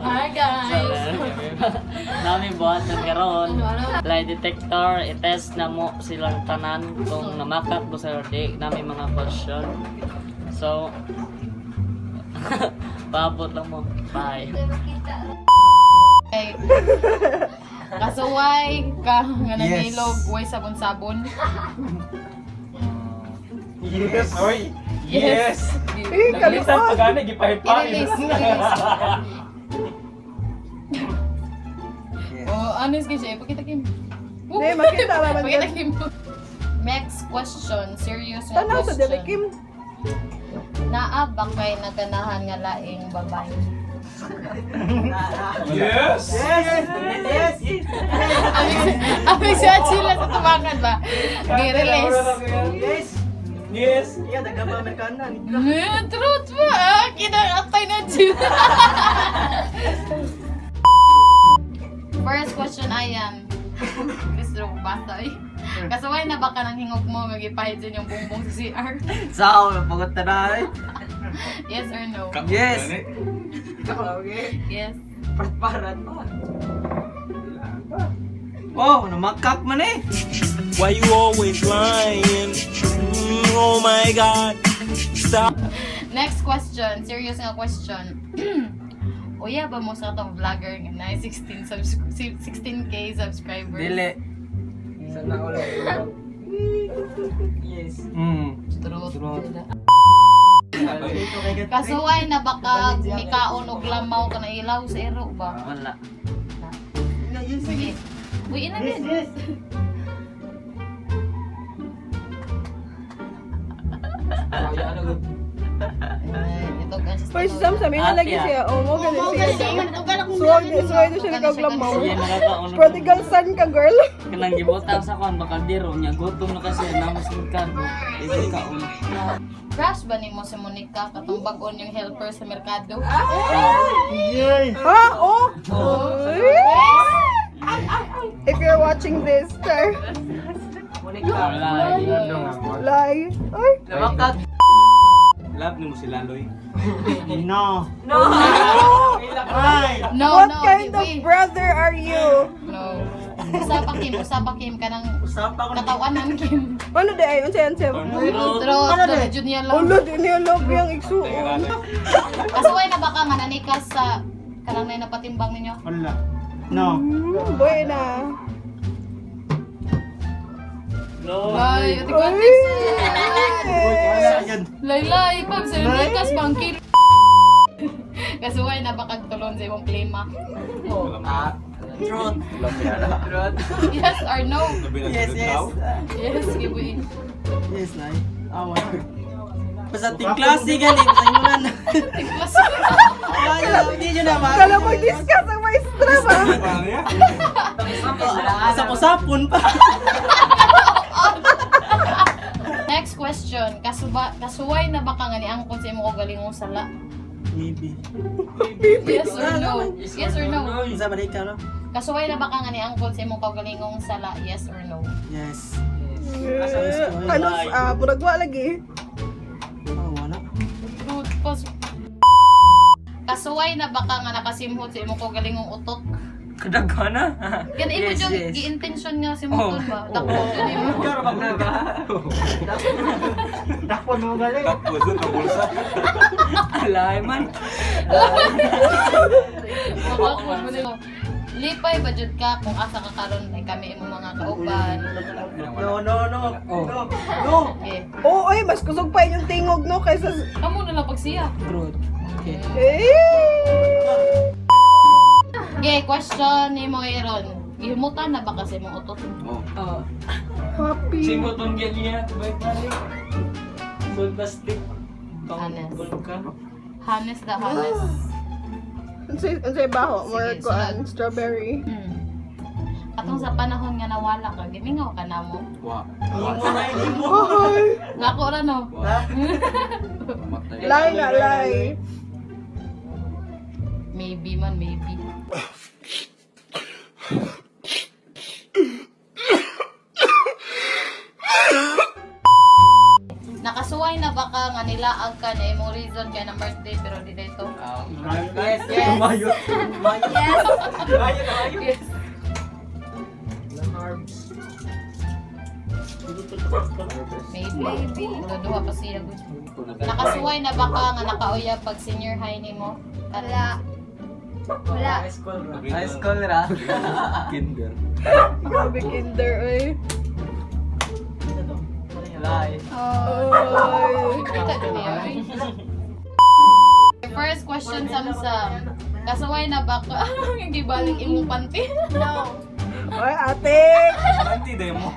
Hi guys! Nami buhatan karon. Ano, ano? Lie detector, i-test na mo silang tanan kung namakat mo sa di nami mga question. So, paabot lang mo. Bye. Hey. Kasuway ka nga Yes. nangilog, way sabon-sabon. Yes! Oy! Yes. Yes! Eh, Kalitan kalipot. pa gani, gipahit-pahit. I-release, i-release. Oh, honest kayo siya. Pakita Kim. Hindi, makita ba man Pakita yun? Kim. Next question. Serious nga Tanaw sa question. dili, Kim. Naa ba kay naganahan nga laing babae? Yes! Yes! Yes! Amig si Achila sa tubangan ba? Gi-release. Yes! Yes! Iya, taga pa Amerikana. Eh, truth ba? Ah, Kinakatay na Jill. First question ayan. Mr. Basta eh. Kasuway na ba ka ng hingog mo nga gipahid sa inyong bumbong sa CR? Sao, pagot na na. Yes or no? Yes! Ikaw, okay. Yes. Parat-parat pa. Oh, namakak man eh. Why you always lying? Oh my God. Stop. Next question. Serious nga question. Uya ba mo sa atong vlogger nga na 16 16K subscribers? Dili. Sana ulo. Yes. Truth. Truth. Kasuway na baka nikaon og lamaw ka na ilaw sa ero ba? Wala. Sige. Uy, ina din. Yes, Ito ka siya. First Sam, sabi na lagi Ate, siya. Oh, mo ganun siya. Suwag, suwag na siya nagkaglamaw. Sige, nakakaon. Prodigal son ka, girl. Kanang gibutang sa kon bakaldero niya gutom na kasi namos ng kargo. Ibig kaon. Crush ba nimo si Monica katong bag-on yung helper sa merkado? Ha? Oh? If you're watching this, sir, Wala. lie. Ay, Namakak. Love ni mo si Laloy. No. No, what no. kind di- of wait. brother are you? No. Usapa Kim, usapa Kim kanang Usap ako na. katawanan Kim. Ano di ay? Unsa yan, Sam? Truth, truth, junior lang. Ulo, di niya love yung igsuon. Kasuway na baka nga nanikas sa kanang na napatimbang ninyo? Wala. No. Buena. No. Ay, ati ko Ay! Laylay, pag sa nikas bangkil. Kasuway na baka tulon sa imong klima. Ah, truth. Truth. Yes or no? Yes, yes. Yes, gibuin. Yes, nay. Awa. Basta ting klase gani, basta ingunan. Tiglas. Kaya, hindi nyo naman. Kala mag-discuss ang maestra ba? Usap-usapon pa. Next question. Kasuway na baka nga niangkon sa imong kaugalingong sala? Maybe. Yes or no? Yes or no? Unsa ba ikaw, no? Kasuway na baka nga niangkon sa imong kaugalingong sala? Yes or no? Yes. Ano, ah, murag wa lagi. Oh, wala. Truth po. Kasuway na baka nga nakasimhot sa imong kaugalingong utok? Kadagana. Yan imo Yes, yung yes. gi-intention nga simhuton ba? Dako yun imo. Dakpon mo galing. Tapos doon, kabulsa. Alay man. Makakon mo nila. Lipay ba jud ka kung asa ka karon ay kami imong mga kauban. No, no, no. No. No. Okay. Oo, ay, mas kusog pa inyong tingog, no? Kaysa... Kamo na lang pagsiya. Truth. Okay. Eh! Okay, question ni mo Aaron. Gihumutan na ba kasi imong utot? Oh. Happy. Simutong niya, balik balik. Gold plastic. Honest. ka. Hanes da hanes. Unsay baho? More Sige, kuan, sunod. strawberry. Atong sa panahon nga nawala ka, gimingaw ka na mo. Wa. Imo na imo. Ay, Ngako ra no. Matay. lie na, lie. Maybe man, maybe. Nakasuway na ba ka ka nga nilaag ka na imong reason kay na birthday pero di dito? Yes, yes. Umayot. Yes. Umayot, umayot. Yes. Maybe. Maybe. Duha pa siya. Nakasuway na ba ka nga nakauyab pag senior high nimo? Wala. Wala. High school ra. High school ra. Kinder. Grabe kinder, oy. Lie. Oy. Kita din niya, oy. First question, Samsam. Kasuway na ba ka nga gibalik imong panty? No. Oy, ate. Anti-demo.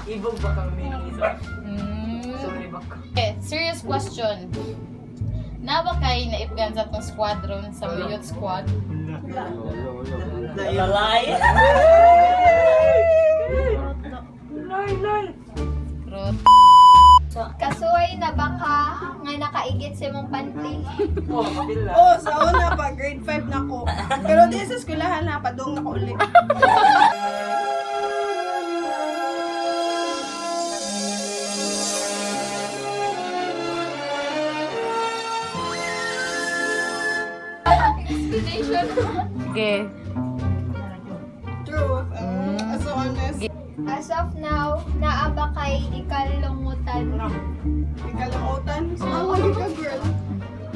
Ibog ba kang may isa? Mm. Sorry ba ko? Okay, serious question. Na ba kay naipgan sa atong squadron sa Muyot Squad? Lalay. Ruth. Kasuway na baka nga nakaigit sa imong panty. Oh, kapila. Oh, sa una pa, grade 5 na ko. Pero di sa eskwelahan na, padung na ko uli. Explanation. Okay. Truth. So honest. As of now, naa ba kay gikalungutan? Ikalamutan. So, ako ka, girl.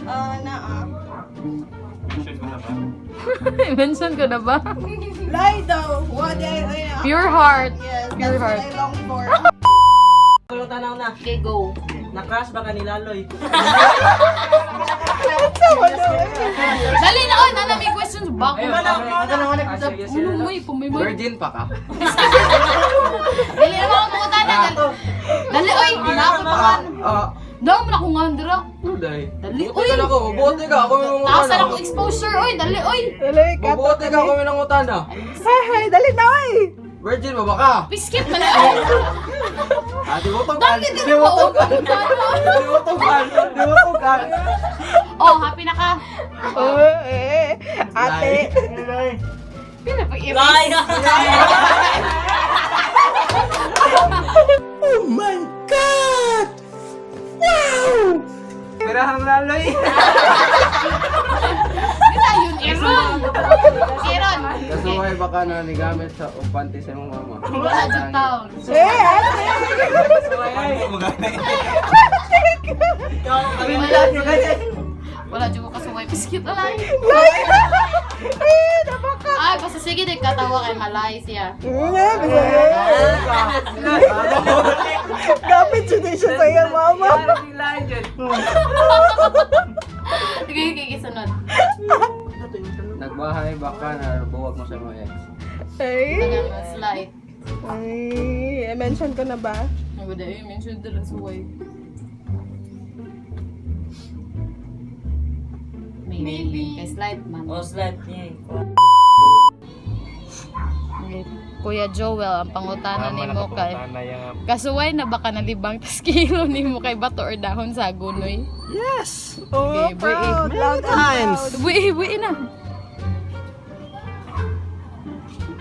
Ah, naa. Mention ko na ba? Lie daw. What I, Pure heart. Yes, Pure that's heart. what I long for. Kulong tanaw na. Okay, go. Na-crush ba ka ni Laloy? Dali na, oy! Nana, may questions ba ko? Ano Ano mo eh, pumimay. Virgin pa ka? Dali na mga pangutan na. Dali, dali oy! Wala ko pa nga. Ah, Dami na akong nga, Uday. Dali, Buti uy! ka na ako. Buti ka. Ako may Taas na nangutana. akong exposure, oy! Dali, oy! Dali, kato. Buti ka. Ako may nangutana. Hi, hi, dali na, oy! Virgin ba ba ka? Biskit man oy! Ah, di mo tungkal. Dali, di Di mo mo tungkal. Di mo tungkal. Di mo tungkal. Oh, happy na ka. Oh, eh. Ate. Pila pa i Lie. Pero ang Laloy. Kita yun, Aaron! Aaron! Kasuway ba ka na nigamit sa upante sa imong mama? Wala dyan taon. Eh, ate. Panty mo gani. Wala dyan ko kasuway. Biskit, alay. Lie! Eh, napaka. Ay, basta sige, di katawa kay Malay siya. Eh, basta. Gamit yun eh siya sa iya, mama. Sige, sige, sunod. Nagbahay ba ka na buwag mo sa imong ex? Ay. Tagal, slide. Ay, eh, mention ko na ba? Ang ganda eh, mention dala suway. Maybe. Kay slide man. Oh, slide niya. Okay. Kuya Joel, ang pangutana nimo kay kasuway na baka nalibang tas kilo nimo kay bato or dahon sa gunoy. Yes! Oh, Okay, boy, eh. proud. Loud and Times. proud. Buwi, buwi na.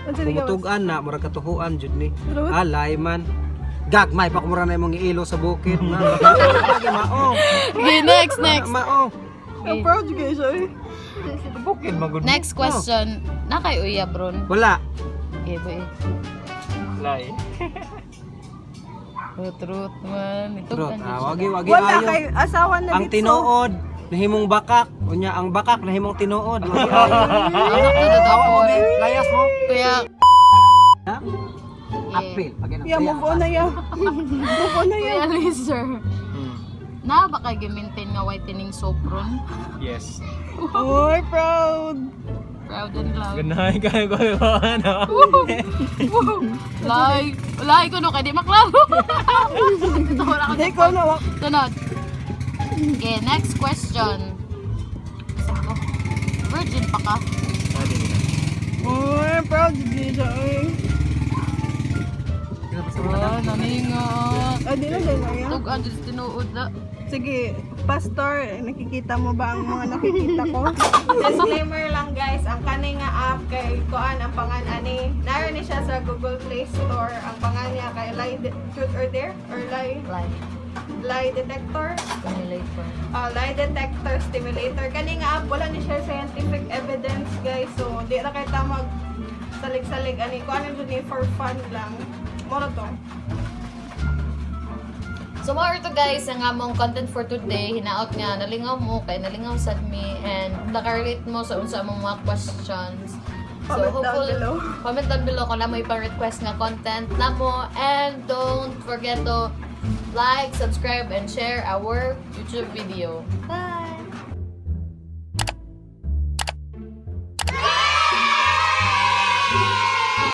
Ang sinigaw. Tumutugan na, murag katuhuan jud ni. Truth. Alay man. Gagmay pa kumura na imong iilo sa bukid na. Lagi mao. Okay, next, next. Mao. Ang proud yun kayo siya eh. Bukid magud. Next question. Na kay uya bron. Wala. Okay, buwi. Lie. Oh, truth man. Ito Truth. Ah, wagi wagi Wala ayo. kay asawa na Ang dito. tinuod nahimong bakak, unya ang bakak nahimong tinuod. Wagi ayo. Ako Awa mo be, layas mo. Kuya. Ha? Apil pag Ya, move on na ya. Move on na ya. Kuya Lizer. Na ba kay gi-maintain nga whitening soap ron? Yes. Oy, proud. Proud and loud. Ganahan kayo ko ano. Like, like ko no kay di maklaro. Ito wala ko. Hindi ko na. Sunod. Okay, next question. Isa ko. Virgin pa ka? Oy, proud yun siya eh. Oh, naninga. Ah, di na, di na ya. Tugan, diyos tinuod na. Sige. Pastor, nakikita mo ba ang mga nakikita ko? Disclaimer lang, guys, ang kani nga app kay kuan ang pangan ani. Naroon ni siya sa Google Play Store. Ang pangan niya kay Lie Truth or Dare or Lie Lie. Lie Detector. Stimulator. Lie detector stimulator. Kani nga app wala ni siya scientific evidence, guys. So di ra kay ta mag salig-salig ani, kuan jud ni, for fun lang. Moro to. So mao to, guys, ang among content for today. Hinaot nga nalingaw mo kay nalingaw sad mi and nakarelate mo sa unsa among mga questions. So Comment down hopefully below. Comment down below kung naa moy pa-request nga content namo and don't forget to like, subscribe and share our YouTube video. Bye.